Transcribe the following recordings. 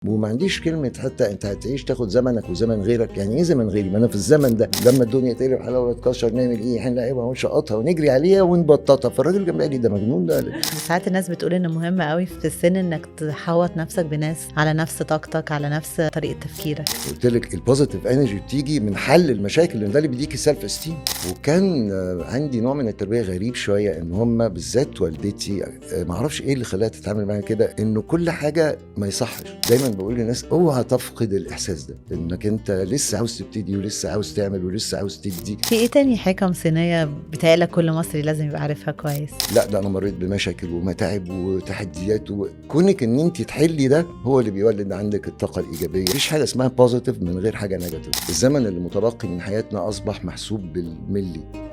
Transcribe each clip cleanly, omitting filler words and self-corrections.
وما عنديش كلمة حتى انت هتعيش تاخد زمنك وزمن غيرك. يعني ايه زمن غيري؟ ما انا في الزمن ده لما الدنيا تقلب حلاوة وتكشر نعمل ايه؟ هنلاعبها ونشقطها ونجري عليها ونبططها. فالراجل جنبي قال لي ده مجنون ده. ساعات الناس بتقول انه مهم قوي في السن انك تحوط نفسك بناس على نفس طاقتك، على نفس طريقه تفكيرك. قلت لك ال positive energy بتيجي من حل المشاكل، لان ده اللي بيديك ال self esteem. وكان عندي نوع من التربية غريب شوية، ان هم بالذات والدتي ما اعرفش ايه اللي خلاها تتعامل معايا كده، انه كل حاجة ما يصحش. دايما بقول للناس اوعى تفقد الاحساس ده، انك انت لسه عاوز تبتدي ولسه عاوز تعمل ولسه عاوز تدي. في ايه تاني حكم صينية بتهيألك كل مصري لازم يبقى عارفها كويس؟ لا ده انا مريت بمشاكل ومتاعب وتحديات، وكونك ان انت تحلي ده هو اللي بيولد عندك الطاقة الايجابية. مفيش حاجة اسمها positive من غير حاجة negative. الزمن اللي متبقي من حياتنا اصبح محسوب بالملي.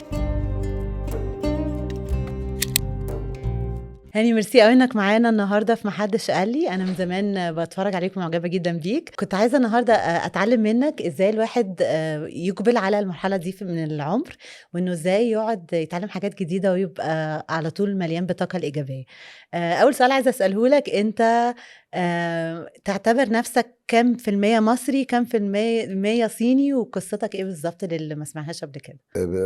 هاني ميرسي قوي انك معانا النهارده في محدش قال لي. انا من زمان بتفرج عليك ومعجبه جدا بيك. كنت عايزه النهارده اتعلم منك ازاي الواحد يقبل على المرحلة دي من العمر، وانه ازاي يقعد يتعلم حاجات جديدة ويبقى على طول مليان بالطاقة الايجابية. اول سؤال عايزه اساله لك، انت تعتبر نفسك كم في المية مصري، كم في المية صيني، وقصتك ايه بالظبط للي ما سمعهاش قبل كده؟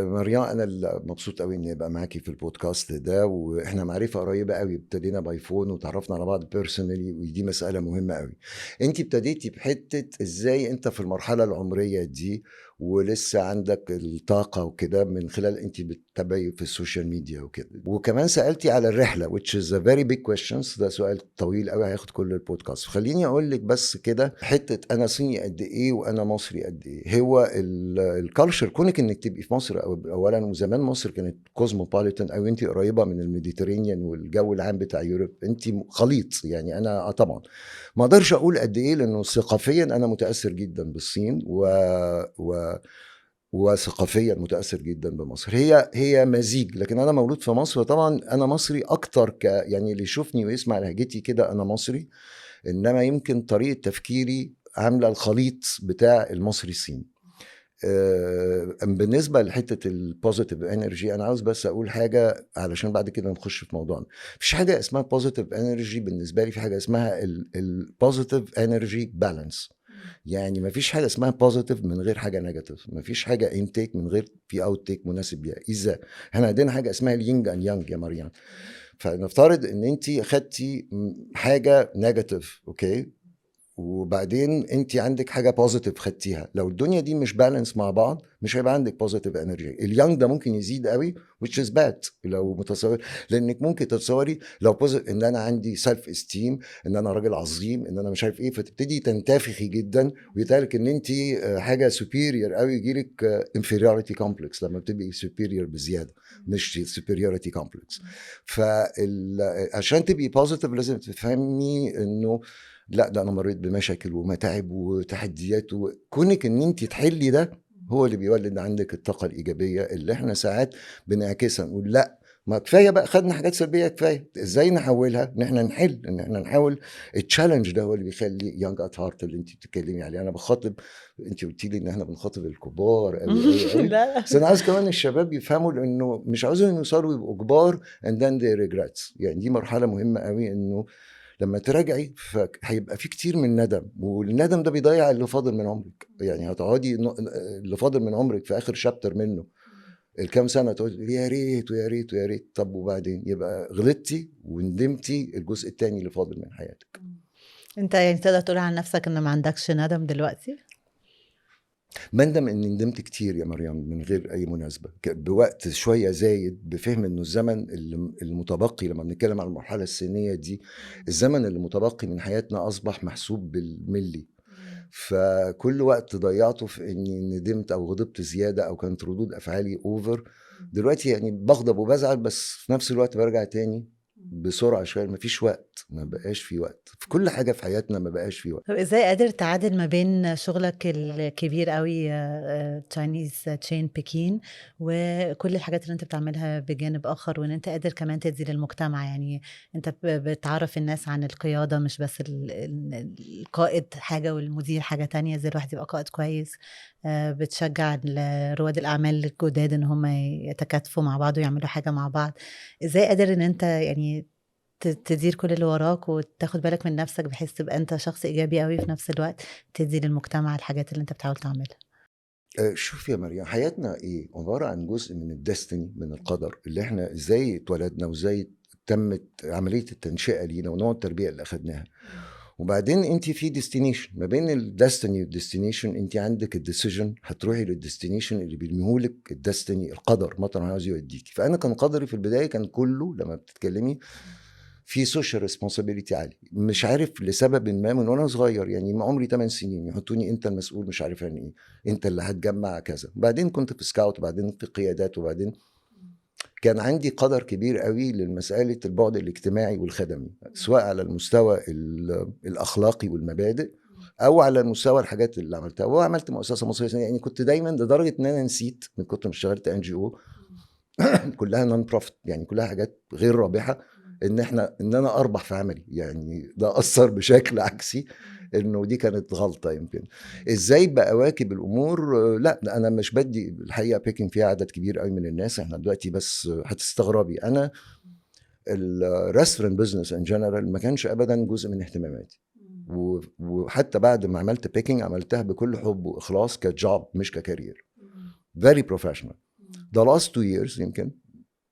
مريم انا مبسوط قوي اني ابقى معاكي في البودكاست ده، واحنا معرفة قريبة قوي، ابتدينا by phone وتعرفنا على بعض personally، ودي مسألة مهمة قوي. انت ابتديتي بحتة ازاي انت في المرحلة العمرية دي ولسه عندك الطاقة وكده، من خلال انت بتتابعي في ال social media وكده، وكمان سألتي على الرحلة which is a very big questions. ده سؤال طويل قوي هياخد كل البودكاست. خليني اقول لك بس كده حتة انا صيني قد ايه وانا مصري قد ايه. هو ال culture كونك انك تبقي في مصر اولا، وزمان مصر كانت cosmopolitan او انت قريبة من ال Mediterranean والجو العام بتاع Europe، انت خليط. يعني انا طبعا ما اقدرش اقول قد ايه لانه ثقافيا انا متاثر جدا بالصين وثقافيا متاثر جدا بمصر. هي مزيج، لكن انا مولود في مصر، طبعا انا مصري اكتر، يعني اللي يشوفني ويسمع لهجتي كده انا مصري، انما يمكن طريقه تفكيري عامله الخليط بتاع المصري الصيني. بالنسبة لحته ال positive energy، انا عاوز بس اقول حاجة علشان بعد كده نخش في موضوعنا. مفيش حاجة اسمها positive energy بالنسبة لي، في حاجة اسمها ال positive energy balance. يعني مفيش حاجة اسمها positive من غير حاجة negative، مفيش حاجة intake من غير في outtake مناسب ليها. اذا احنا عندنا حاجة اسمها ال yin and yang يا مريم، فنفترض ان انت خدتي حاجة negative، okay، وبعدين انت عندك حاجة positive خدتيها، لو الدنيا دي مش balance مع بعض مش هيبقى عندك positive energy. ال yang ده ممكن يزيد قوي which is bad لو متصور، لانك ممكن تتصوري لو positive ان انا عندي self esteem، ان انا راجل عظيم، ان انا مش عارف ايه، فتبتدي تنتفخي جدا ويتقالك ان انت حاجة superior قوي، يجيلك inferiority complex لما بتبقي superior بزيادة، مش superiority complex. فعشان تبقي positive لازم تفهمي انه لا ده انا مريت بمشاكل ومتاعب وتحديات، وكونك ان انت تحلي ده هو اللي بيولد عندك الطاقة الايجابية اللي احنا ساعات بنعكسها، نقول لا ما كفاية بقى خدنا حاجات سلبية كفاية، ازاي نحولها ان احنا نحل، ان احنا نحاول. ال challenge ده هو اللي بيخلي young at heart اللي انت بتتكلمي عليه. انا بخاطب، انت قلتي لي ان احنا بنخاطب الكبار قوي قوي قوي، بس انا عاوز كمان الشباب يفهموا، لانه مش عاوزهم يوصلوا يبقوا كبار and then they regret. يعني دي مرحلة مهمة قوي، انه لما تراجعي هيبقى في كتير من الندم، والندم ده بيضيع اللي فاضل من عمرك. يعني هتقعدي اللي فاضل من عمرك في اخر chapter منه الكام سنة تقولي يا ريت ويا ريت ويا ريت، طب وبعدين يبقى غلطتي وندمتي الجزء التاني اللي فاضل من حياتك. انت يعني تقدر تقول عن نفسك ان ما عندكش ندم دلوقتي؟ بندم اني ندمت كتير يا مريم من غير اي مناسبة، بوقت شوية زايد، بفهم انه الزمن المتبقي لما بنتكلم على المرحلة السنية دي، الزمن اللي متبقي من حياتنا اصبح محسوب بالملي. فكل وقت ضيعته في اني ندمت او غضبت زيادة او كانت ردود افعالي over، دلوقتي يعني بغضب وبزعل، بس في نفس الوقت برجع تاني بسرعة شوية. مفيش وقت، ما بقاش في وقت في كل حاجة في حياتنا، ما بقاش في وقت. طب ازاي قادر تعادل ما بين شغلك الكبير قوي Chinese chain بكين وكل الحاجات اللي انت بتعملها بجانب اخر، وان انت قادر كمان تدي للمجتمع؟ يعني انت بتعرف الناس عن القيادة، مش بس القائد حاجة والمدير حاجة تانية، ازاي الواحد يبقى قائد كويس. بتشجع رواد الاعمال الجداد ان هم يتكاتفوا مع بعض ويعملوا حاجة مع بعض. ازاي قادر ان انت يعني تدير كل اللي وراك وتاخد بالك من نفسك، بحيث تبقى انت شخص ايجابي قوي في نفس الوقت تدي للمجتمع الحاجات اللي انت بتحاول تعملها؟ شوف يا مريم، حياتنا ايه؟ عبارة عن جزء من ال destiny، من القدر اللي احنا ازاي اتولدنا وازاي تمت عملية التنشئه لينا ونوع التربية اللي اخدناها. وبعدين انت في destination، ما بين ال destiny وال destination انت عندك ال decision، هتروحي لل destination اللي بيرميهولك ال destiny، القدر مطرح ما عاوز يوديكي. فانا كان قدري في البداية كان كله لما بتتكلمي في social responsibility عالي، مش عارف لسبب ما من وانا صغير، يعني من عمري 8 سنين يحطوني انت المسؤول، مش عارف يعني ايه، انت اللي هتجمع كذا. بعدين كنت في scout، وبعدين في قيادات، وبعدين كان عندي قدر كبير قوي للمسألة البعد الاجتماعي والخدمي، سواء على المستوى الأخلاقي والمبادئ أو على المستوى الحاجات اللي عملتها. وعملت مؤسسة مصرية، يعني كنت دايما لدرجة إن أنا نسيت من كتر ما اشتغلت NGO كلها non profit، يعني كلها حاجات غير رابحة، إن أنا أربح في عملي. يعني ده أثر بشكل عكسي، إنه دي كانت غلطة يمكن. إزاي بقى أواكب الأمور؟ لا أنا مش بدي الحقيقة بيكنج فيها عدد كبير قوي من الناس. إحنا دلوقتي بس هتستغربي، أنا ال restaurant business in general ما كانش أبدا جزء من اهتماماتي، وحتى بعد ما عملت بيكنج عملتها بكل حب وإخلاص ك job مش ك career، very professional. The last 2 years يمكن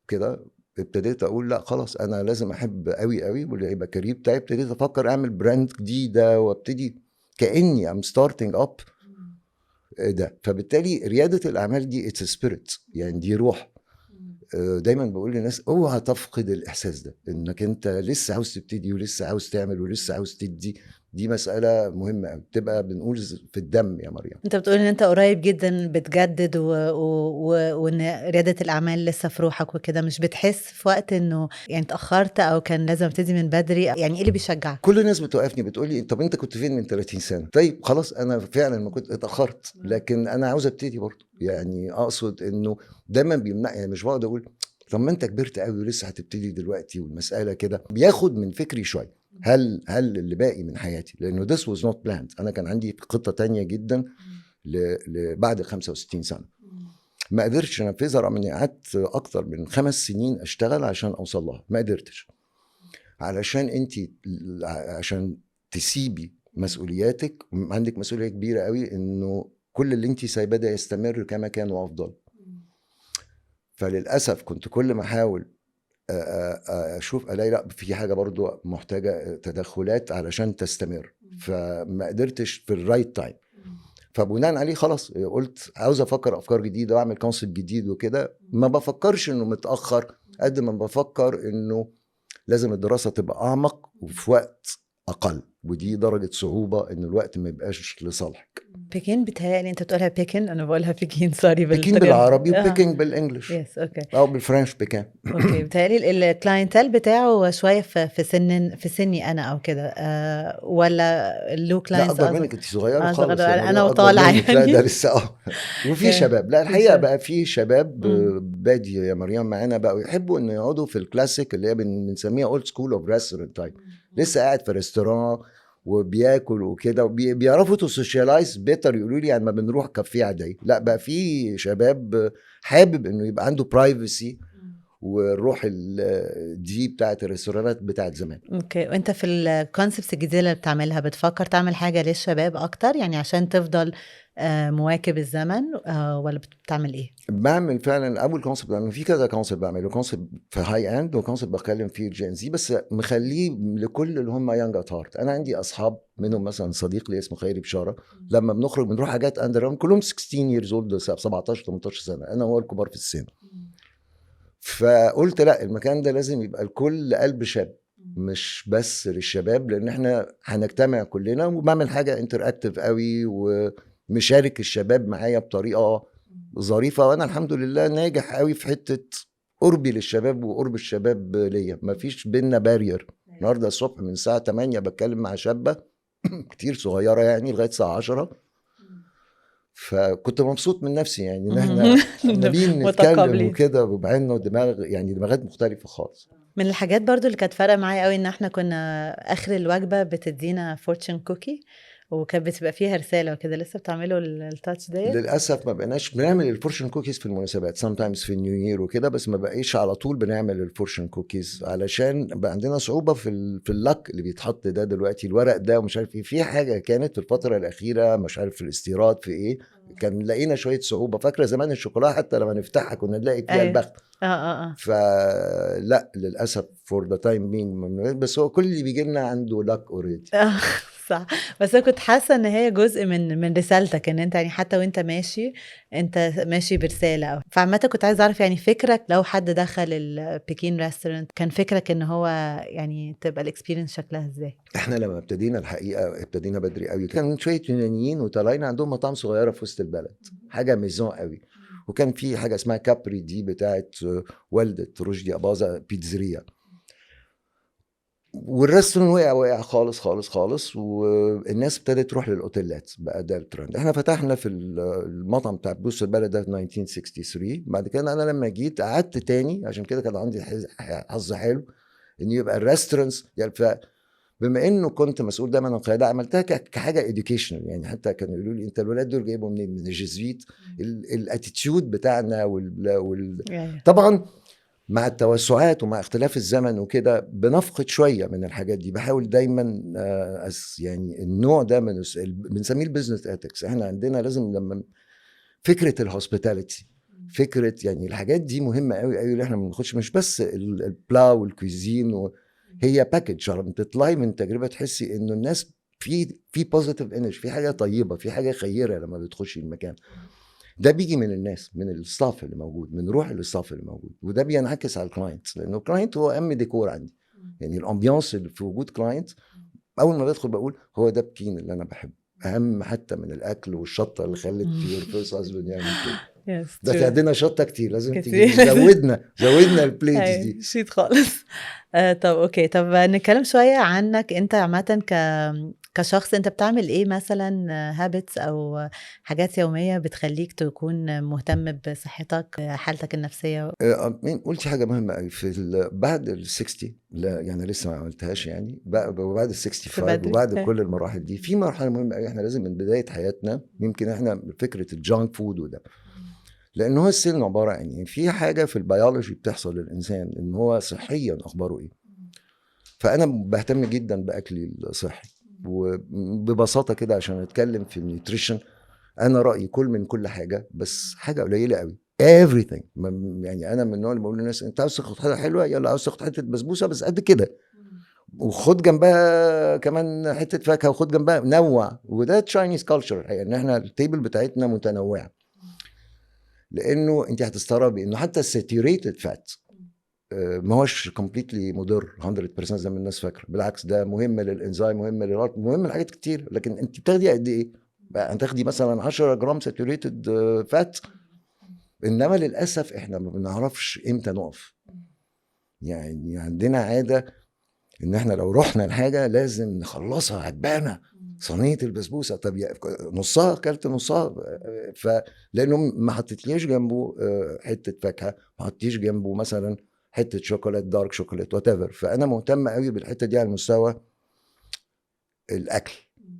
كده ابتديت اقول لا خلاص انا لازم احب قوي قوي واللي هيبقى career بتاعي. ابتديت افكر اعمل brand جديدة وابتدي كاني I'm starting up ده. فبالتالي رياده الاعمال دي it's spirit، يعني دي روح. دايما بقول للناس اوعى تفقد الاحساس ده، انك انت لسه عاوز تبتدي ولسه عاوز تعمل ولسه عاوز تدي. دي مسألة مهمة قوي، بتبقى بنقول في الدم يا مريم. انت بتقول ان انت قريب جدا بتجدد وان ريادة الاعمال لسه في روحك وكده، مش بتحس في وقت انه يعني اتأخرت او كان لازم ابتدي من بدري؟ يعني ايه اللي بيشجعك؟ كل الناس بتوقفني بتقولي طب انت كنت فين من 30 سنة؟ طيب خلاص انا فعلا ما كنت اتأخرت، لكن انا عاوز ابتدي برضه. يعني اقصد انه دايما بيمنع، يعني مش بقعد اقول طب ما انت كبرت قوي ولسه هتبتدي دلوقتي، والمسألة كده بياخد من فكري شوية. هل اللي باقي من حياتي، لانه this was not planned. انا كان عندي خطه تانية جدا لبعد 65 سنة، ما قدرتش انفذها رغم اني قعدت اكتر من 5 سنين اشتغل عشان اوصل لها، ما قدرتش. علشان انت عشان تسيبي مسؤولياتك، عندك مسؤولية كبيرة قوي انه كل اللي انت سايباه ده يستمر كما كان وافضل. فللاسف كنت كل ما احاول اشوف الاقي لا في حاجة برضو محتاجه تدخلات علشان تستمر، فما قدرتش في ال right time. فبناء عليه خلاص قلت عاوز افكر افكار جديدة واعمل concept جديد وكده. ما بفكرش انه متاخر قد ما بفكر انه لازم الدراسة تبقى اعمق وفي وقت اقل، ودي درجه صعوبة ان الوقت ما يبقاش لصالحك. بكين بتهيألي انت بتقولها بيكن، انا بقولها بكين، sorry. بكين بالعربي وبيكين بال English. yes okay، او بال French بيكان. okay، بتهيألي ال clientele بتاعه شوية في سن، في سني انا او كده، ولا له clients؟ لا اكبر منك، انت صغيرة خالص. انا وطالعه يعني. لا ده لسه وفي شباب، لا الحقيقة بقى في شباب بادي يا مريم معانا بقوا يحبوا انه يقعدوا في الكلاسيك اللي هي بنسميها old school of restaurant type، لسه قاعد في restaurant وبياكل وكده، وبيعرفوا to socialize better. يقولوا لي يعني ما بنروح كافيه عادي، لا بقى في شباب حابب انه يبقى عنده privacy والروح دي بتاعت ال restaurantات بتاعت زمان. okay، وانت في ال concepts الجديدة اللي بتعملها بتفكر تعمل حاجة للشباب اكتر، يعني عشان تفضل مواكب الزمن، ولا بتعمل ايه؟ بعمل فعلا اول concept بعمل في كذا concept، بعمله concept في high end و concept بتكلم فيه Gen Z، بس مخليه لكل اللي هم young at heart. انا عندي اصحاب منهم مثلا صديق لي اسمه خيري بشارة، لما بنخرج بنروح حاجات under كلهم 16 years old، 17 18 سنة، انا هو الكبار في السن. فقلت لا المكان ده لازم يبقى الكل قلب شاب، مش بس للشباب، لان احنا هنجتمع كلنا. وبعمل حاجة interactive قوي ومشارك الشباب معايا بطريقة ظريفة، وانا الحمد لله ناجح قوي في حتة قربي للشباب وقرب الشباب ليا، مفيش بينا barrier. النهارده الصبح من الساعة 8 بتكلم مع شابه كتير صغيرة يعني لغاية الساعة 10، فكنت مبسوط من نفسي يعني ان احنا عمالين نتكلم وكده، ومع انه دماغ يعني دماغات مختلفة خالص. من الحاجات برضو اللي كانت فارقه معايا قوي ان احنا كنا اخر الوجبة بتدينا fortune cookie، وكانت بتبقى فيها رسالة وكده. لسه بتعملوا ال touch ديت؟ للاسف ما بقيناش بنعمل ال fortune cookies في المناسبات، sometimes في ال New Year وكده، بس ما بقيش على طول بنعمل ال fortune cookies علشان بقى عندنا صعوبة في ال luck اللي بيتحط ده دلوقتي، الورق ده ومش عارف ايه. في حاجة كانت في الفترة الاخيرة مش عارف في الاستيراد في ايه، كان لقينا شوية صعوبه. فاكره زمان الشوكولاتة حتى لما نفتحها كنا نلاقي فيها البخت. فلا للاسف for the time being، بس هو كل اللي بيجي لنا عنده luck already. صح، بس انا كنت حاسه ان هي جزء من رسالتك، ان انت يعني حتى وانت ماشي انت ماشي برساله. فعامه كنت عايزه اعرف يعني فكرك لو حد دخل البكين restaurant، كان فكرك ان هو يعني تبقى ال experience شكلها ازاي؟ احنا لما ابتدينا الحقيقة ابتدينا بدري قوي، كان شوية يونانيين وطالعين عندهم مطاعم صغيرة في وسط البلد، حاجة maison قوي. وكان في حاجة اسمها كابري دي بتاعت والده رشدي اباظه، بيتزريا. وال restaurant وقع وقع خالص خالص خالص، والناس ابتدت تروح للاوتيلات، بقى ده الترند. احنا فتحنا في المطعم بتاع بوس البلد ده في 1963. بعد كده انا لما جيت قعدت تاني، عشان كده كان عندي حظ حلو ان يبقى ال restaurants يعني. بما انه كنت مسؤول دايما عن القياده، عملتها كحاجة educational يعني. حتى كانوا يقولوا لي انت الولاد دول جايبهم منين؟ من الجزويت. ال attitude بتاعنا طبعا مع التوسعات ومع اختلاف الزمن وكده بنفقد شوية من الحاجات دي. بحاول دايما يعني النوع ده من بنسميه ال business ethics. احنا عندنا لازم لما فكرة ال hospitality، فكرة يعني الحاجات دي مهمة قوي قوي، اللي احنا ما بناخدش مش بس ال plat وال cuisine هي package. لما تطلعي من تجربه تحسي انه الناس في positive energy، في حاجة طيبه، في حاجة خيره لما بتخشي المكان. ده بيجي من الناس، من ال staff اللي موجود، من روح ال staff اللي موجود، وده بينعكس على ال client، لانه ال client هو اهم ديكور عندي. يعني ال ambiance اللي في وجود client، اول ما بدخل بقول هو ده بكين اللي انا بحبه، اهم حتى من الاكل والشطه اللي خلت your first husband يعمل كده. ده عندنا شطه كتير، لازم تيجي. زودنا ال plates دي. شيت خالص. طب okay، طب نتكلم شوية عنك انت عامة كشخص، انت بتعمل ايه مثلا habits او حاجات يومية بتخليك تكون مهتم بصحتك، حالتك النفسيه؟ قلتي حاجة مهمة قوي في بعد ال 60، لا يعني لسه ما عملتهاش يعني، بعد ال 65 وبعد كل المراحل دي في مرحلة مهمة قوي احنا لازم من بداية حياتنا، يمكن احنا فكرة ال junk food وده، لان هو السن عبارة عن يعني في حاجة في البيولوجي بتحصل للانسان ان هو صحيا اخباره ايه. فانا بهتم جدا باكلي الصحي، وببساطة كده عشان اتكلم في ال nutrition، انا رايي كل من كل حاجة بس حاجة قليله قوي، everything. يعني انا من النوع اللي بقول للناس انت عاوز تاخد حاجة حلوه، يلا عاوز تاخد حتة بسبوسه بس قد كده، وخد جنبها كمان حتة فاكهه، وخد جنبها نوع. وده Chinese culture الحقيقه، ان احنا ال table بتاعتنا متنوعه. لانه انت هتستغربي انه حتى ال saturated fat ما هوش completely مضر 100% زي ما الناس فاكره، بالعكس ده مهم للانزيم، مهم لل heart، مهم لحاجات كتير. لكن انت بتاخدي قد ايه؟ هتاخدي مثلا 10 جرام saturated fat. انما للاسف احنا ما بنعرفش امتى نقف. يعني عندنا عادة ان احنا لو رحنا الحاجة لازم نخلصها، عجبانا صينية البسبوسه، طب نصها اكلت نصها، فلانه ما حطيتليش جنبه حتة فاكهه، ما حطيتيش جنبه مثلا حتة شوكولاتة، dark chocolate، whatever. فانا مهتم قوي بالحتة دي على المستوى الاكل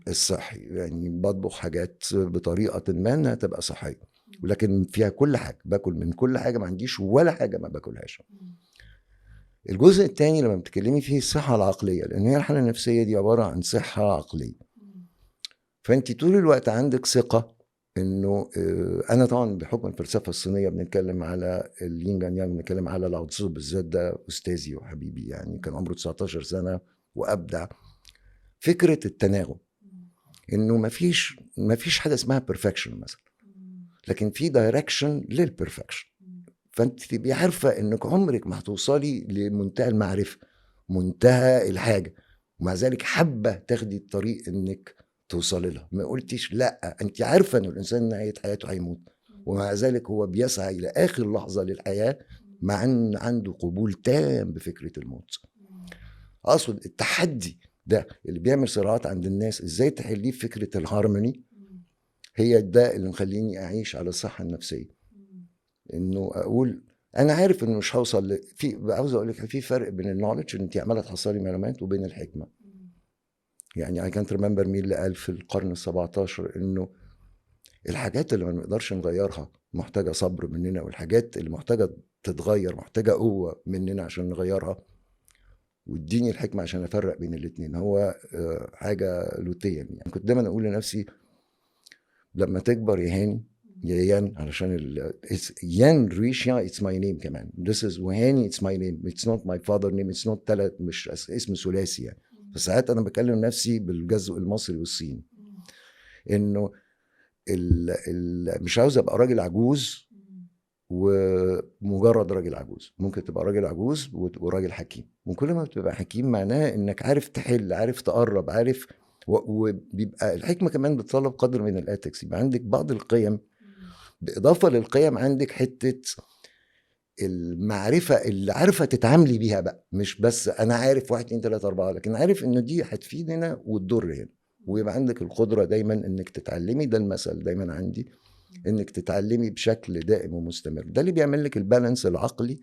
الصحي، يعني بطبخ حاجات بطريقة ما انها تبقى صحيه، ولكن فيها كل حاجه، باكل من كل حاجه، ما عنديش ولا حاجة ما باكلهاش. الجزء الثاني لما بتتكلمي فيه الصحة العقليه، لان هي الحالة النفسية دي عبارة عن صحة عقليه. فانت طول الوقت عندك ثقة انه انا طبعا بحكم الفلسفة الصينية بنتكلم على ال yin and yang، بنتكلم على لاو تسو بالذات، ده استاذي وحبيبي، يعني كان عمره 19 سنة وابدع فكرة التناغم، انه ما فيش حاجة اسمها perfection مثلا، لكن في direction لل perfection. فانت تبقي عارفه انك عمرك ما هتوصلي لمنتهى المعرفه، منتهى الحاجه، ومع ذلك حابة تاخدي الطريق انك توصلي لها. ما قلتيش لا، انت عارفه انه الانسان نهاية حياته هيموت، ومع ذلك هو بيسعى الى اخر لحظة للحياة، مع ان عنده قبول تام بفكره الموت. اقصد التحدي ده اللي بيعمل صراعات عند الناس، ازاي تحلية في فكرة الهارموني، هي ده اللي مخليني اعيش على الصحة النفسية. انه اقول انا عارف انه مش هوصل في، عاوز اقول لك في فرق بين ال knowledge ان انت عماله تحصلي معلومات وبين الحكمه. يعني I can't remember مين اللي قال في القرن ال17 انه الحاجات اللي ما نقدرش نغيرها محتاجه صبر مننا، والحاجات اللي محتاجه تتغير محتاجه قوة مننا عشان نغيرها، واديني الحكمة عشان افرق بين الاثنين. هو حاجة لوتيا يعني. كنت دايما اقول لنفسي لما تكبر يا هاني، يا يان، علشان يان ريشيا it's my name كمان، this is وهاني it's my name، it's not my father name، it's not تلات، مش اسم ثلاثي يعني. فساعات انا بكلم نفسي بالجزء المصري والصيني، انه ال ال مش عاوز ابقى راجل عجوز ومجرد راجل عجوز. ممكن تبقى راجل عجوز وراجل حكيم، وكل ما بتبقى حكيم معناه انك عارف تحل، عارف تقرب، عارف، وبيبقى الحكمة كمان بتطلب قدر من ال ethics، يبقى عندك بعض القيم، باضافة للقيم عندك حتة المعرفة اللي عارفه تتعاملي بيها بقى، مش بس انا عارف 1 2 3 4، لكن عارف انه دي هتفيد هنا وتضر هنا، ويبقى عندك القدرة دايما انك تتعلمي. ده المثل دايما عندي، انك تتعلمي بشكل دائم ومستمر، ده اللي بيعمل لك ال balance العقلي،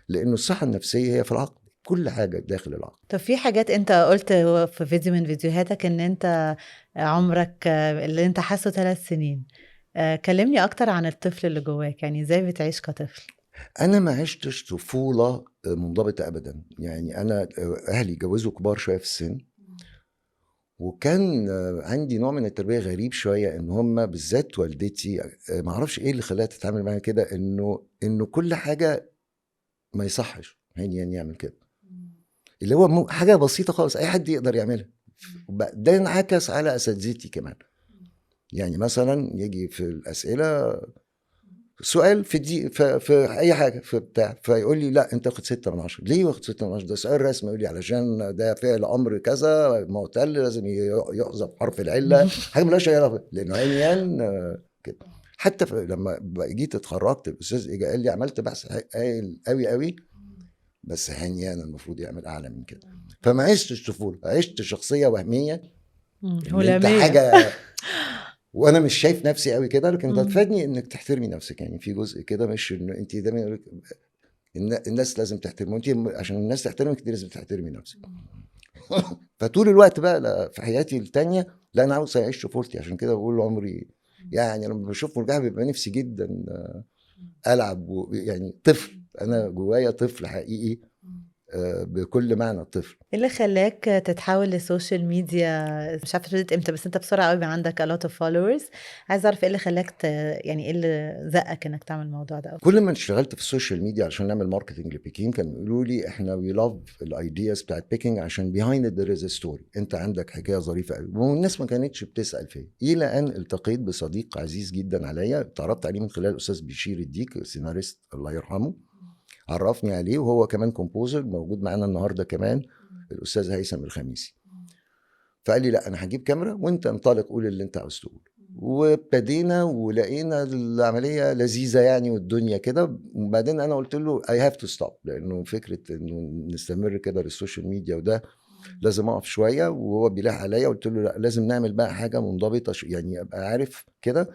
لانه الصحة النفسية هي في العقل، كل حاجة داخل العقل. طب في حاجات انت قلت في فيديو من فيديوهاتك ان انت عمرك اللي انت حاسه 3 سنين، كلمني اكتر عن الطفل اللي جواك، يعني ازاي بتعيش كطفل؟ انا ما عشتش طفولة منضبطة ابدا، يعني انا اهلي اتجوزوا كبار شوية في السن، وكان عندي نوع من التربية غريب شوية، ان هم بالذات والدتي ما اعرفش ايه اللي خلاها تتعامل معايا كده، انه كل حاجة ما يصحش هاني يعني يعمل كده، اللي هو حاجة بسيطة خالص اي حد يقدر يعملها. ده انعكس على اساتذتي كمان، يعني مثلا يجي في الاسئلة سؤال في دي في اي حاجة في بتاع، فيقول لي لا انت واخد 6 من 10. ليه واخد 6 من 10؟ ده سؤال رسمي. يقول لي علشان ده فعل امر كذا معتل لازم يحذف حرف العلة، حاجة مالهاش اي علاقة، لانه عيان كده. حتى لما جيت اتخرجت الاستاذ اجى قال لي عملت بحث قوي قوي، بس هانيان المفروض يعمل اعلى من كده. فما عشتش طفولة، عشت شخصية وهمية، انت حاجة وانا مش شايف نفسي قوي كده، لكن ده تفادني انك تحترمي نفسك. يعني في جزء كده مش انه انت دايما يقول لك الناس لازم تحترمي، انت عشان الناس تحترمك انت لازم تحترمي نفسك. فطول الوقت بقى في حياتي التانية لا انا عاوز اعيش طفولتي، عشان كده بقول عمري يعني لما بشوف مرجحة بيبقى نفسي جدا العب يعني طفل، انا جوايا طفل حقيقي بكل معنى الطفل. ايه اللي خلاك تتحول لل social media؟ مش عارفه ابتديت امتى، بس انت بسرعة قوي عندك a lot of followers. عايزه اعرف ايه اللي خلاك يعني ايه اللي زقك انك تعمل الموضوع ده؟ كل ما اشتغلت في ال social media عشان نعمل marketing لبيكين كانوا يقولوا لي احنا we love ال ideas بتاعت بيكينج عشان behind there is story، انت عندك حكاية ظريفة قوي، والناس ما كانتش بتسال فيا. الى ان التقيت بصديق عزيز جدا عليا، اتعرفت عليه من خلال الاستاذ بشير الديك، سيناريست الله يرحمه، عرفني عليه، وهو كمان composer موجود معانا النهارده كمان، الاستاذ هيثم الخميسي. فقال لي لا انا هجيب كاميرا وانت انطلق قول اللي انت عاوز تقوله. وابتدينا ولقينا العملية لذيذة يعني والدنيا كده. وبعدين انا قلت له I have to stop، لانه فكرة انه نستمر كده لل social media وده لازم اقف شوية، وهو بيلح عليا. قلت له لا لازم نعمل بقى حاجة منضبطة، يعني ابقى عارف كده.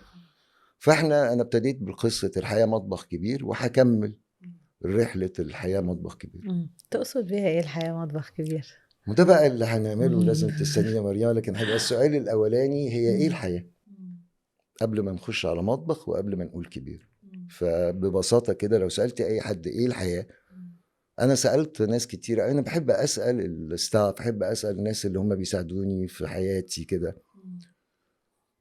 فاحنا انا ابتديت بقصة الحياة مطبخ كبير، وهكمل رحلة الحياة مطبخ كبير. تقصد بيها ايه الحياة مطبخ كبير؟ وده بقى اللي هنعمله، لازم تستنينا يا مريم. لكن هيبقى السؤال الأولاني هي ايه الحياة؟ قبل ما نخش على مطبخ وقبل ما نقول كبير. فببساطة كده لو سألتي أي حد ايه الحياة، أنا سألت ناس كتير، أنا بحب أسأل ال staff، بحب أسأل الناس اللي هم بيساعدوني في حياتي كده،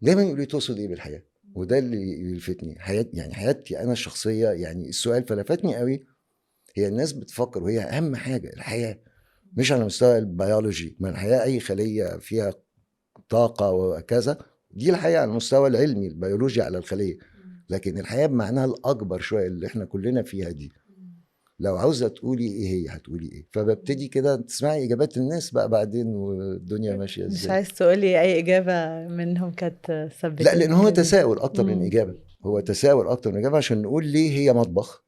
دايما يقولوا لي تقصد ايه بالحياة؟ وده اللي يلفتني حياتي، يعني حياتي أنا الشخصية. يعني السؤال فلفتني قوي، هي الناس بتفكر وهي أهم حاجة الحياة، مش على مستوى البيولوجي، ما الحياة أي خلية فيها طاقة وكذا، دي الحياة على المستوى العلمي البيولوجي على الخلية، لكن الحياة بمعناها الأكبر شوية اللي احنا كلنا فيها دي، لو عاوزة تقولي إيه هي هتقولي إيه؟ فببتدي كده تسمعي إجابات الناس بقى بعدين والدنيا ماشية إزاي. مش عايز تقولي أي إجابة منهم كانت ثبتت؟ لا، لأن هو تساؤل أكتر من إجابة، هو تساؤل أكتر من إجابة، عشان نقول ليه هي مطبخ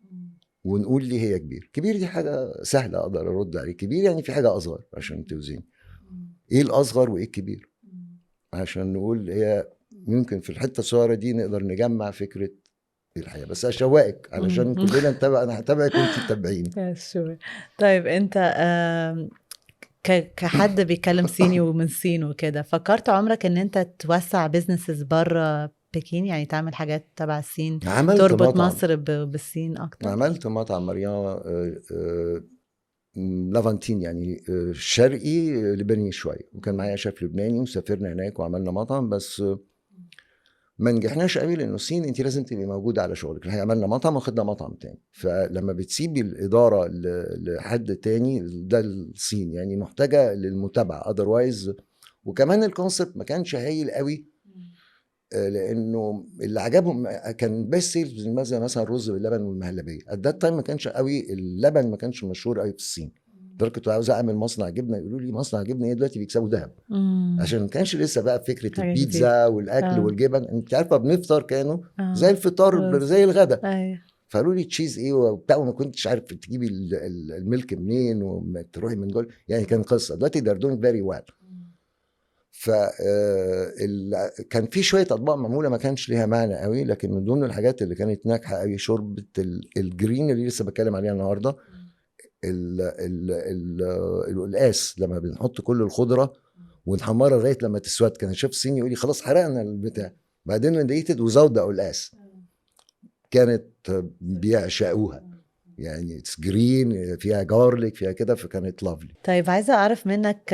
ونقول ليه هي كبير. كبير دي حاجة سهلة أقدر أرد عليه، كبير يعني في حاجة أصغر عشان توزيني إيه الأصغر وإيه الكبير، عشان نقول هي ممكن في الحتة الصغيرة دي نقدر نجمع فكرة الحياة. بس أشوقك علشان كلنا نتابع، أنا هتابعك وأنت تتابعيني. طيب أنت كحد بيتكلم صيني ومن الصين وكده، فكرت عمرك ان انت توسع businesses بره بكين؟ يعني تعمل حاجات تبع الصين، عملت تربط مطعم. مصر بالصين اكتر؟ عملت مطعم مريم Levantine، يعني شرقي لبناني شويه، وكان معايا شيف لبناني وسافرنا هناك وعملنا مطعم، بس ما نجحناش قوي لانه الصين انت لازم تبقي موجودة على شغلك. احنا عملنا مطعم وخدنا مطعم تاني، فلما بتسيبي الادارة لحد تاني، ده الصين يعني محتاجه للمتابعة otherwise. وكمان ال concept ما كانش هايل قوي، لانه اللي عجبهم كان best sales مثلا الرز باللبن والمهلبيه. at that time ما كانش قوي اللبن، ما كانش مشهور قوي في الصين، لدرجة كنت عاوز اعمل مصنع جبنه، يقولوا لي مصنع جبنه ايه، دلوقتي بيكسبوا ذهب. عشان ما كانش لسه بقى فكرة حاجة البيتزا والاكل والجبن، انت عارفه بنفطر كانوا زي الفطار رز. زي الغداء. فقالوا لي cheese ايه وبتاع، وما كنتش عارف تجيبي ال milk منين وما تروحي من جول، يعني كان قصة. دلوقتي they're doing very well. ف كان في شوية اطباق معمولة ما كانش ليها معنى قوي، لكن من ضمن الحاجات اللي كانت ناجحة قوي شوربة ال green اللي لسه بتكلم عليها النهارده، القلقاس لما بنحط كل الخضرة ونحمرها لغاية لما تسود. كان الشيف الصيني يقول لي خلاص حرقنا البتاع، بعدين they ate it without the قلقاس، كانت بيعشقوها، يعني it's green فيها garlic فيها كده، فكانت lovely. طيب عايزة أعرف منك،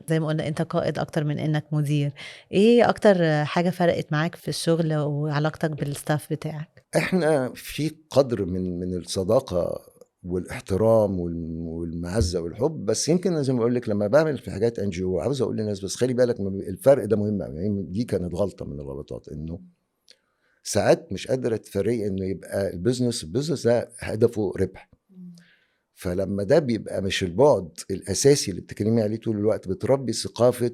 زي ما قلنا أنت قائد أكتر من إنك مدير، إيه أكتر حاجة فرقت معاك في الشغل وعلاقتك بال staff بتاعك؟ احنا في قدر من الصداقة والاحترام والمعزة والحب، بس يمكن زي ما بقول لك لما بعمل في حاجات NGO عاوز اقول للناس بس خلي بالك الفرق ده مهم قوي. يعني دي كانت غلطة من الغلطات، انه ساعات مش قادرة تفرقي انه يبقى ال business ده هدفه ربح، فلما ده بيبقى مش البعد الاساسي اللي بتتكلمي عليه طول الوقت، بتربي ثقافة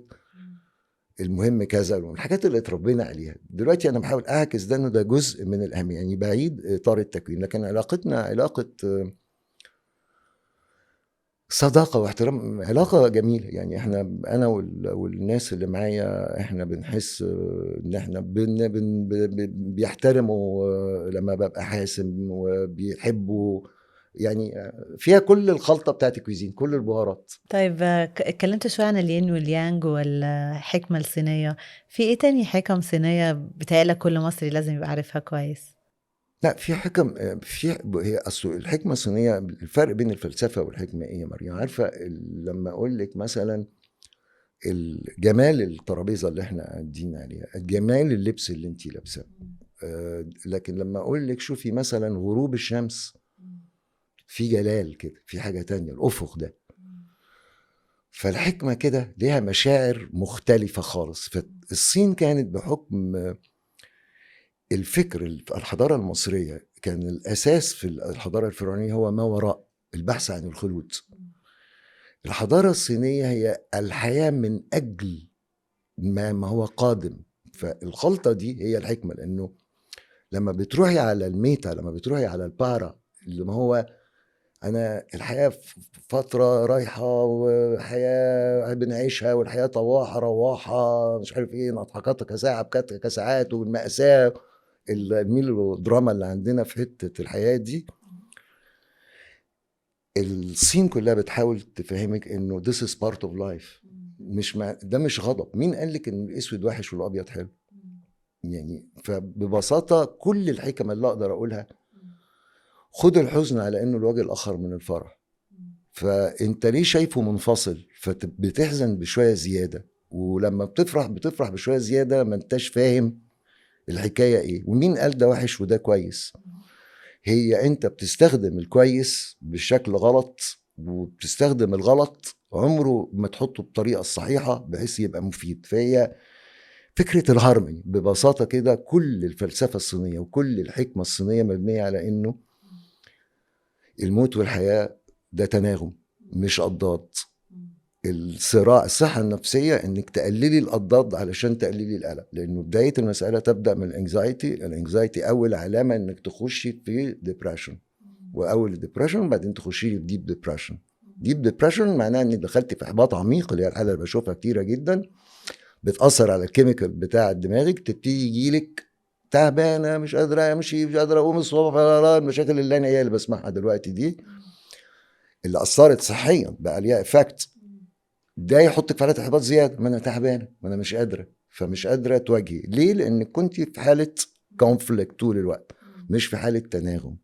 المهم كذا الحاجات اللي اتربينا عليها. دلوقتي انا بحاول اعكس ده، انه ده جزء من الاهمية، يعني بعيد اطار التكوين، لكن علاقتنا علاقة صداقه واحترام، علاقة جميلة. يعني احنا انا والناس اللي معايا احنا بنحس ان احنا بن بن بيحترموا لما ببقى حاسم وبيحبوا، يعني فيها كل الخلطة بتاعت ال cuisine، كل البهارات. طيب اتكلمت شوية عن الين واليانج والحكمة الصينية، في ايه تاني حكم صينية بتهيألك كل مصري لازم يبقى عارفها كويس؟ لا في حكم، في هي اصل الحكمة الصينية، الفرق بين الفلسفة والحكمة ايه يا مريم؟ عارفه لما اقول لك مثلا الجمال الترابيزة اللي احنا قاعدين عليها، الجمال اللبس اللي انت لابساه، لكن لما اقول لك شوفي مثلا غروب الشمس في جلال كده، في حاجة تانية، الافق ده. فالحكمه كده ليها مشاعر مختلفة خالص. فالصين كانت بحكم الفكر الحضارة المصرية، كان الأساس في الحضارة الفرعونية هو ما وراء البحث عن الخلود. الحضارة الصينية هي الحياة من أجل ما هو قادم. فالخلطة دي هي الحكمة، لأنه لما بتروحي على ال meta، لما بتروحي على ال para، اللي ما هو أنا الحياة في فترة رايحة وحياة بنعيشها، والحياة طواحة رواحة مش عارف إيه، نضحكاتك ساعة بكاتك ساعات، والمأساة الميلودراما اللي عندنا في حتة الحياة دي. الصين كلها بتحاول تفهمك إنه this is part of life، مش مع ده مش غضب. مين قال لك إن الأسود وحش والأبيض حلو؟ فببساطة كل الحكم اللي أقدر أقولها، خد الحزن على إنه الوجه الآخر من الفرح. فأنت ليه شايفه منفصل؟ فبتحزن بشوية زيادة، ولما بتفرح بتفرح بشوية زيادة، ما انتش فاهم الحكاية إيه، ومين قال ده وحش وده كويس. هي أنت بتستخدم الكويس بشكل غلط، وبتستخدم الغلط عمره ما تحطه بطريقة الصحيحة بحيث يبقى مفيد. فهي فكرة الهارموني ببساطة كده. كل الفلسفة الصينية وكل الحكمة الصينية مبنية على إنه الموت والحياة ده تناغم مش أضداد. الصراع، الصحة النفسية إنك تقللي الأضداد علشان تقللي القلق، لأنه بداية المسألة تبدأ من ال anxiety. ال anxiety أول علامة إنك تخشي في depression، وأول depression بعدين تخشي في deep depression. deep depression معناها إنك دخلتي في إحباط عميق، اللي هي الحالة اللي بشوفها كتيرة جدا، بتأثر على ال chemical بتاع دماغك، تبتدي يجيلك تعبانة، مش قادرة أمشي، مش قادرة أقوم الصبح، لا، لا، المشاكل اللي أنا هي اللي بسمعها دلوقتي دي، اللي أثرت صحيا بقى ليها effect. ده يحطك في حاله احباط زياده، ما انا تعبانه، ما انا مش قادره، فمش قادرة تواجهي. ليه؟ لان كنت في حاله conflict طول الوقت، مش في حاله تناغم.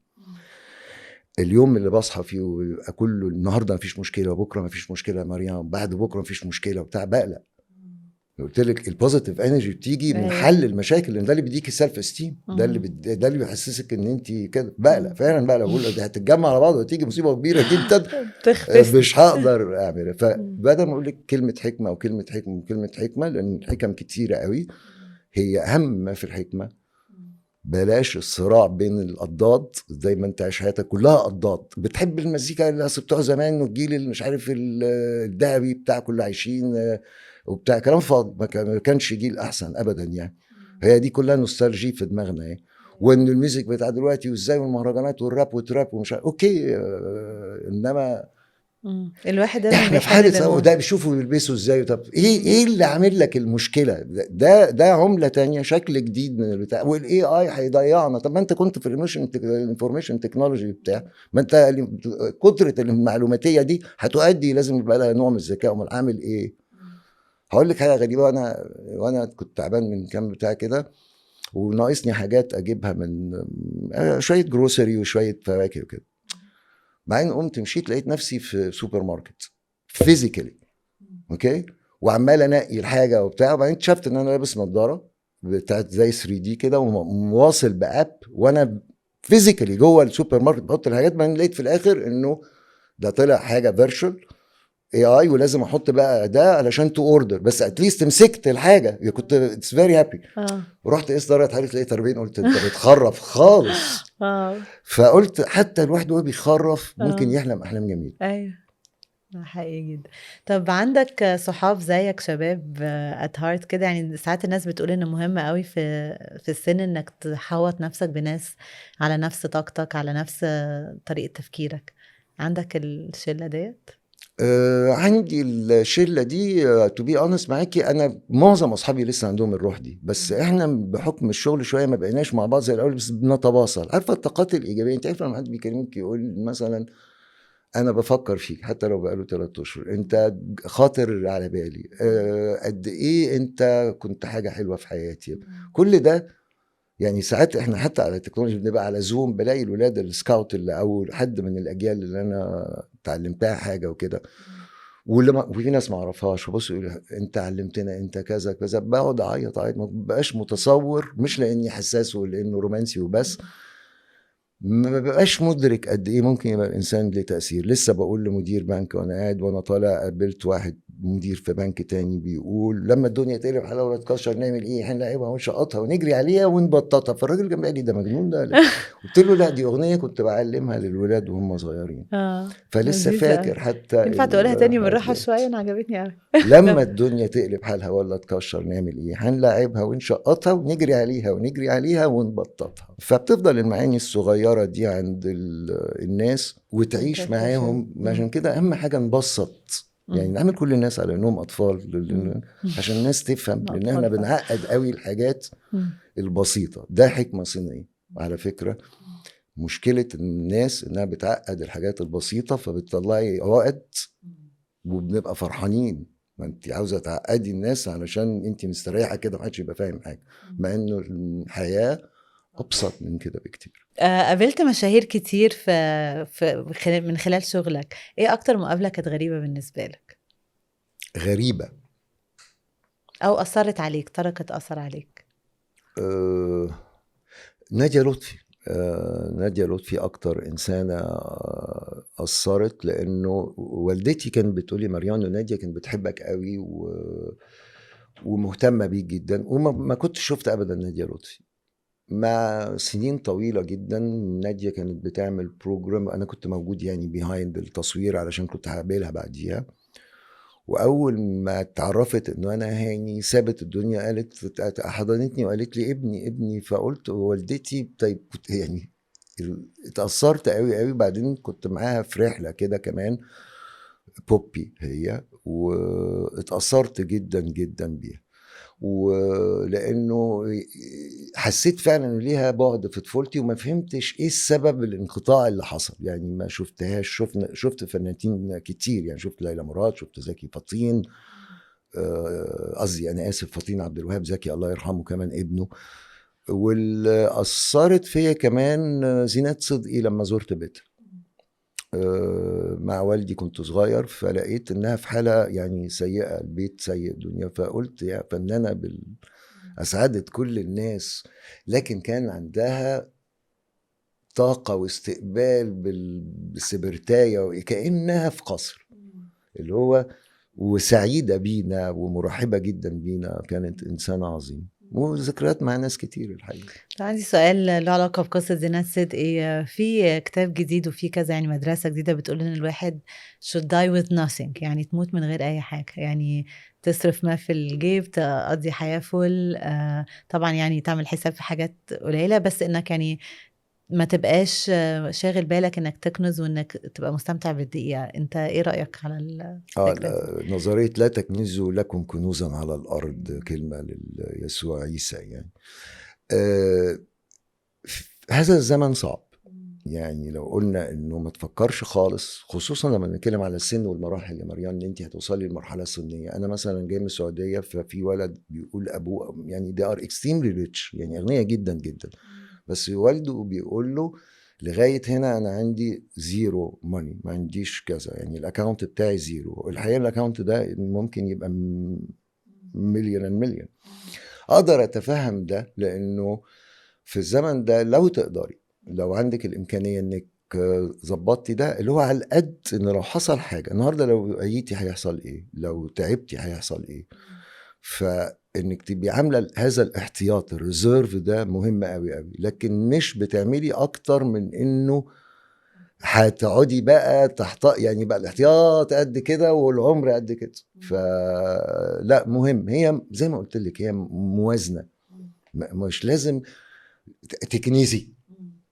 اليوم اللي بصحى فيه ويبقى كله النهارده مفيش مشكلة وبكره مفيش مشكلة يا مريم، بعد بكره مفيش مشكلة وبتاع، بقلق. قلت لك ال positive energy بتيجي من حل المشاكل، لان ده اللي بيديك ال self esteem، ده اللي بيحسسك ان انت كده. بقلق فعلا، بقلق، بقول دي هتتجمع على بعض وتيجي مصيبة كبيرة جدا، تخفس. مش هقدر اعملها. فبدل ما اقول لك كلمة حكمه او كلمة حكمه وكلمه حكمه، لان الحكم كتيرة قوي، هي اهم ما في الحكمة بلاش الصراع بين الاضداد. زي ما انت عايش حياتك كلها اضداد، بتحب المزيكا اللي أصل بتوع زمان والجيل اللي مش عارف الذهبي بتاع كله عايشين وبتاع، كلام فاضي. ما كانش جيل احسن ابدا يعني. هي دي كلها nostalgie في دماغنا يعني. وان ال music بتاع دلوقتي وازاي، والمهرجانات والراب وال trap ومش عارف، okay، انما الواحد لازم احنا في بيحل حاله للماضي. ده بيشوفوا بيلبسوا ازاي. طب ايه اللي عامل لك المشكلة ده عمله تانية، شكل جديد من البتاع، وال AI هيضيعنا. طب ما انت كنت في ال information technology بتاع، ما انت كتره المعلوماتيه دي هتؤدي، لازم يبقى لها نوع من الذكاء. امال اعمل ايه؟ هقول لك حاجة غريبه. وانا كنت تعبان من كام بتاع كده، وناقصني حاجات اجيبها من شوية grocery وشوية فواكه وكده. بعدين قمت مشيت لقيت نفسي في سوبر ماركت physically، okay، وعمال انقي الحاجة وبتاع. وبعدين اكتشفت ان انا لابس نظاره بتاعت زي 3D كده، ومواصل ب app، وانا physically جوه السوبر ماركت بحط الحاجات. بعدين لقيت في الاخر انه ده طلع حاجة virtual AI، ولازم احط بقى ده علشان to order، بس at least مسكت الحاجه، كنت it's very happy. رحت قست درجه حرارتي لقيت 40، قلت انت بتخرف خالص. فقلت حتى الواحد وهو بيخرف ممكن يحلم احلام جميلة. ايوه، ده حقيقي جدا. طب عندك صحاب زيك شباب at heart كده؟ يعني ساعات الناس بتقول انه مهم قوي في السن انك تحوط نفسك بناس على نفس طاقتك، على نفس طريقة تفكيرك. عندك الشلة ديت؟ آه، عندي الشلة دي. to be honest معاكي، انا معظم اصحابي لسه عندهم الروح دي، بس احنا بحكم الشغل شوية ما بقيناش مع بعض زي الاول، بس بنتواصل. عارفه الطاقات الايجابيه؟ انت عارفه لما حد بيكلمك يقول مثلا انا بفكر فيك حتى لو بقاله 3 اشهر، انت خاطر على بالي، قد ايه انت كنت حاجة حلوة في حياتي، كل ده. يعني ساعات احنا حتى على التكنولوجيا بنبقى على Zoom، بلاقي الولاد ال scout اللي او حد من الاجيال اللي انا اتعلمتها حاجة وكده، واللي ما وفي ناس ما اعرفهاش، وبص يقول انت علمتنا، انت كذا كذا، بقعد اعيط اعيط، ما ببقاش متصور، مش لاني حساس ولانه رومانسي وبس، ما ببقاش مدرك قد ايه ممكن يبقى الانسان له تاثير. لسه بقول لمدير بنك وانا قاعد وانا طالع، قابلت واحد مدير في بنك تاني بيقول لما الدنيا تقلب حالها ولا تكشر نعمل ايه؟ هنلاعبها ونشقطها ونجري عليها ونبططها. فالراجل جنبي قال لي ده مجنون ده؟ قلت له لا، دي اغنية كنت بعلمها للولاد وهم صغيرين. فلسه لذيذة فاكر أوي. حتى ينفع تقولها تاني بالراحة الحاجات. شوية؟ أنا عجبتني أوي. لما الدنيا تقلب حالها ولا تكشر نعمل ايه؟ هنلاعبها ونشقطها ونجري عليها ونجري عليها ونبططها. فبتفضل المعاني الصغيرة دي عند الناس وتعيش okay، معاهم. عشان كده اهم حاجة نبسط، يعني نعمل كل الناس على انهم اطفال عشان الناس تفهم، لان احنا أطفال. بنعقد قوي الحاجات البسيطه. ده حكمه صينية على فكره. مشكلة الناس انها بتعقد الحاجات البسيطه، فبتطلعي عقد وبنبقى فرحانين. ما انت عاوزه تعقدي الناس علشان انت مستريحه كده، محدش يبقى فاهم حاجه، مع انه الحياة ابسط من كده بكتير. قابلت مشاهير كتير في من خلال شغلك، ايه اكتر مقابلة كانت غريبة بالنسبة لك؟ غريبه؟ او اثرت عليك، تركت اثر عليك؟ نادية لطفي. نادية لطفي أكتر إنسانة أثرت، لأنه والدتي كانت بتقولي مريان ونادية كانت بتحبك قوي ومهتمة بيك جدا، وما ما كنتش شفت أبدا نادية لطفي. مع سنين طويلة جدا نادية كانت بتعمل program، أنا كنت موجود يعني behind التصوير علشان كنت هقابلها بعديها. واول ما اتعرفت انه انا هاني سابت الدنيا، قالت، حضنتني وقالت لي ابني ابني. فقلت والدتي، طيب كنت يعني اتأثرت قوي قوي. بعدين كنت معاها في رحلة كده كمان بوبي هي، واتأثرت جدا جدا بيها، ولانه حسيت فعلا انه ليها بعد في طفولتي، وما فهمتش ايه السبب الانقطاع اللي حصل. يعني ما شفتهاش، شفت فنانين كتير، يعني شفت ليلى مراد، شفت زكي فطين، قصدي انا اسف فطين عبد الوهاب، زكي الله يرحمه كمان ابنه. واللي اثرت فيا كمان زينات صدقي لما زرت بيتها مع والدي، كنت صغير، فلقيت انها في حاله يعني سيئه، البيت سيء الدنيا، فقلت يا فنانة اسعدت كل الناس، لكن كان عندها طاقة واستقبال بالسبرتايه وكانها في قصر اللي هو، وسعيدة بينا ومرحبه جدا بينا، كانت انسانه عظيمة، وذكريات مع ناس كتير الحقيقة. عندي سؤال له علاقة بقصة زينات صدقي. في كتاب جديد وفي كذا يعني مدرسه جديدة بتقول ان الواحد should die with nothing، يعني تموت من غير اي حاجة، يعني تصرف ما في الجيب، تقضي حياة فل، طبعا يعني تعمل حساب في حاجات قليله، بس انك يعني ما تبقاش شاغل بالك انك تكنز وانك تبقى مستمتع بالدقيقة. انت ايه رأيك على الفكرة دي؟ نظرية لا تكنزوا لكم كنوزا على الارض، كلمة ليسوع عيسى يعني. هذا الزمن صعب، يعني لو قلنا انه ما تفكرش خالص، خصوصا لما نتكلم على السن والمراحل يا مريان، ان انت هتوصلي للمرحلة السنية. انا مثلا جاي من السعودية، ففي ولد بيقول ابوه يعني they are extremely rich، يعني اغنياء جدا جدا، بس والده بيقول له لغاية هنا انا عندي zero money، ما عنديش كذا، يعني ال account بتاعي zero. الحقيقة ال account ده ممكن يبقى مليون مليون. اقدر اتفهم ده، لانه في الزمن ده لو تقدري، لو عندك الامكانية انك ظبطتي ده، اللي هو على القد، ان لو حصل حاجة النهارده، لو عيتي هيحصل ايه، لو تعبتي هيحصل ايه، فانك تبقي عامله هذا الاحتياط، ال reserve ده مهم قوي قوي. لكن مش بتعملي اكتر من انه هتقعدي بقى تحت، يعني بقى الاحتياط قد كده والعمر قد كده. فلا، مهم، هي زي ما قلت لك هي موازنه، مش لازم تكنيزي،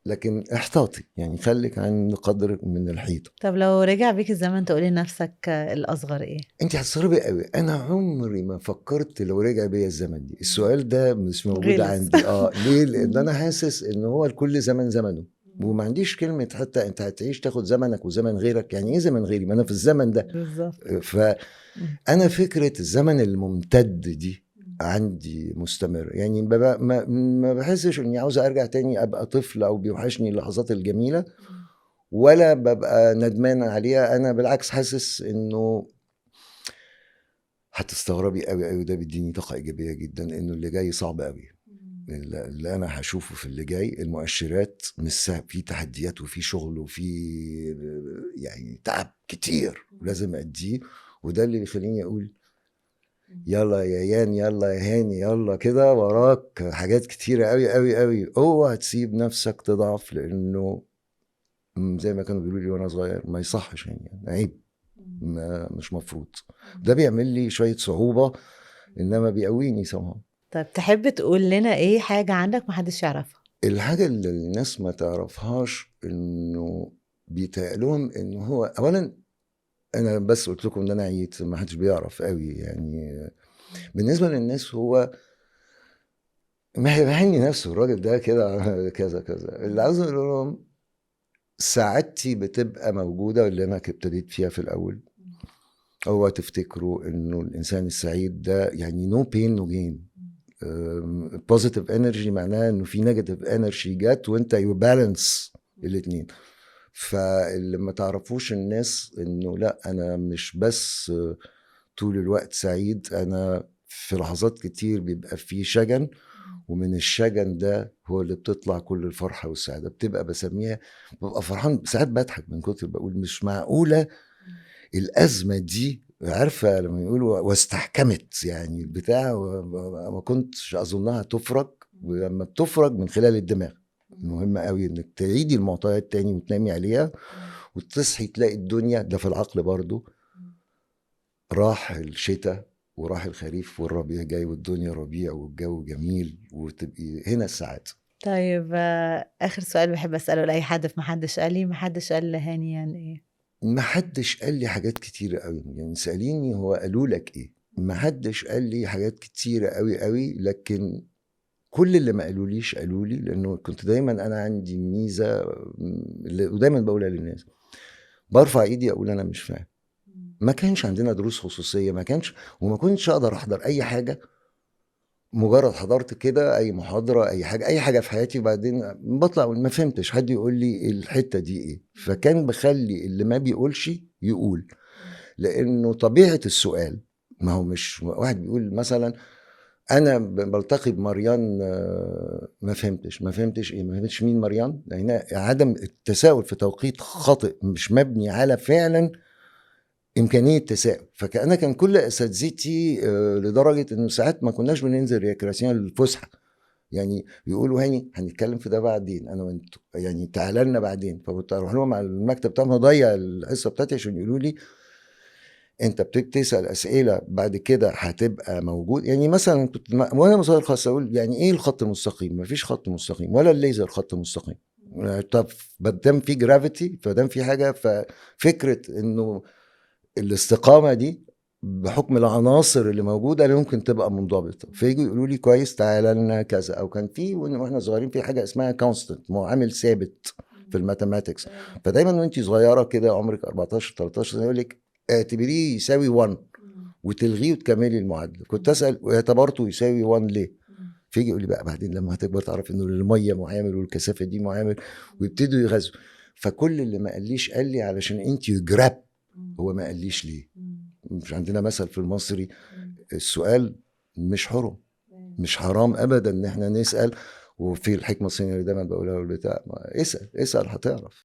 لكن احتاطي، يعني خليك عن قدر من الحيطة. طب لو رجع بيك الزمن تقولي لنفسك الاصغر ايه؟ انت هتصربي قوي. انا عمري ما فكرت لو رجع بيا الزمن دي، السؤال ده مش موجود عندي. ليه؟ لان انا حاسس ان هو لكل زمن زمنه، وما عنديش كلمة حتى انت هتعيش تاخد زمنك وزمن غيرك. يعني ايه زمن غيري؟ ما انا في الزمن ده بالظبط. فانا فكرة الزمن الممتد دي عندي مستمر، يعني ما بحسش اني عاوز ارجع تاني ابقى طفل او بيوحشني اللحظات الجميلة، ولا ببقى ندمان عليها. انا بالعكس حاسس انه هتستغربي قوي قوي، ده بيديني طاقة ايجابية جدا، انه اللي جاي صعب قوي، اللي انا هشوفه في اللي جاي، المؤشرات مش سهل، في تحديات وفي شغل وفي يعني تعب كتير لازم اديه، وده اللي بيخليني اقول يلا يا يان، يلا يا هاني، يلا كده، وراك حاجات كتيرة قوي قوي قوي، اوعى تسيب نفسك تضعف، لانه زي ما كانوا بيقولوا لي وانا صغير ما يصحش، يعني عيب، مش مفروض. ده بيعمل لي شوية صعوبة، انما بيقويني somehow. طيب تحب تقول لنا ايه حاجة عندك محدش يعرفها؟ الحاجة اللي الناس ما تعرفهاش انه بيتقالهم انه هو اولا، انا بس قلت لكم ان انا عييت، ما حدش بيعرف قوي، يعني بالنسبة للناس هو ما هيبهني نفسه الراجل ده كده كذا كذا. اللي عاوز اقول لهم سعادتي بتبقى موجودة، اللي انا ابتديت فيها في الاول. هو تفتكروا انه الانسان السعيد ده يعني no pain no gain، positive energy معناها انه في negative energy جت وانت you balance الاثنين. فاللي ما تعرفوش الناس انه لا، انا مش بس طول الوقت سعيد، انا في لحظات كتير بيبقى في شجن، ومن الشجن ده هو اللي بتطلع كل الفرحة والسعادة. بتبقى بسميها ببقى فرحان ساعات، بضحك من كتر بقول مش معقولة الأزمة دي، عارفة لما يقولوا واستحكمت، يعني بتاع ما كنتش أظنها تفرج، ولما بتفرج من خلال الدماغ. مهم قوي انك تعيدي المعطيات تاني وتنامي عليها وتصحي تلاقي الدنيا. ده في العقل برضو، راح الشتاء وراح الخريف والربيع جاي والدنيا ربيع والجو جميل، وتبقي هنا السعادة. طيب آخر سؤال بحب أسأله لأي حد في محدش قال لي، محدش قال لهاني يعني إيه؟ محدش قال لي حاجات كتيرة قوي، يعني سأليني هو قالوا لك إيه؟ محدش قال لي حاجات كتيرة قوي قوي، لكن كل اللي ما قالوليش قالوا لي، لانه كنت دايما انا عندي ميزة ودايما بقولها للناس، برفع ايدي اقول انا مش فاهم. ما كانش عندنا دروس خصوصية، ما كانش، وما كنتش اقدر احضر اي حاجة. مجرد حضرت كده اي محاضرة اي حاجة اي حاجة في حياتي، وبعدين بطلع اقول ما فهمتش، حد يقول لي الحتة دي ايه. فكان بخلي اللي ما بيقولش يقول، لانه طبيعة السؤال ما هو مش واحد بيقول مثلا انا بلتقي بمريان ما فهمتش، ما فهمتش ايه، ما فهمتش مين مريان. لان عدم التساؤل في توقيت خاطئ مش مبني على فعلا امكانية تساؤل. فكأنا كان كل اساتذتي لدرجة انه ساعات ما كناش بننزل récréation الفسحة، يعني يقولوا هاني هنتكلم في ده بعدين انا وانتوا، يعني تعالى لنا بعدين. فكنت اروح لهم على المكتب بتاعهم اضيع الحصة بتاعتي عشان يقولوا لي انت بتسال اسئلة بعد كده هتبقى موجود. يعني مثلا كنت وانا صغير خالص اقول يعني ايه الخط المستقيم؟ ما فيش خط مستقيم ولا الليزر خط مستقيم. طب ما دام في gravity فدام في حاجة، ففكره انه الاستقامة دي بحكم العناصر اللي موجودة اللي ممكن تبقى منضبطة. فيجوا يقولوا لي كويس تعالى لنا كذا. او كان في واحنا صغيرين في حاجة اسمها constant، معامل ثابت في ال mathematics. فدايما وانت صغيرة كده عمرك 14 13 سنة يقول لك اعتبريه يساوي 1 وتلغيه وتكملي المعادلة. كنت اسال واعتبرته يساوي 1 ليه؟ فيجي يقول لي بقى بعدين لما هتكبر تعرف انه المية معامل والكثافه دي معامل، ويبتدوا يغزوا. فكل اللي ما قاليش قال لي علشان انت grab، هو ما قاليش ليه. مش عندنا مثل في المصري السؤال مش حرم، مش حرام ابدا ان احنا نسال. وفي الحكمة الصينية اللي دايما بقولها والبتاع، اسال اسال هتعرف.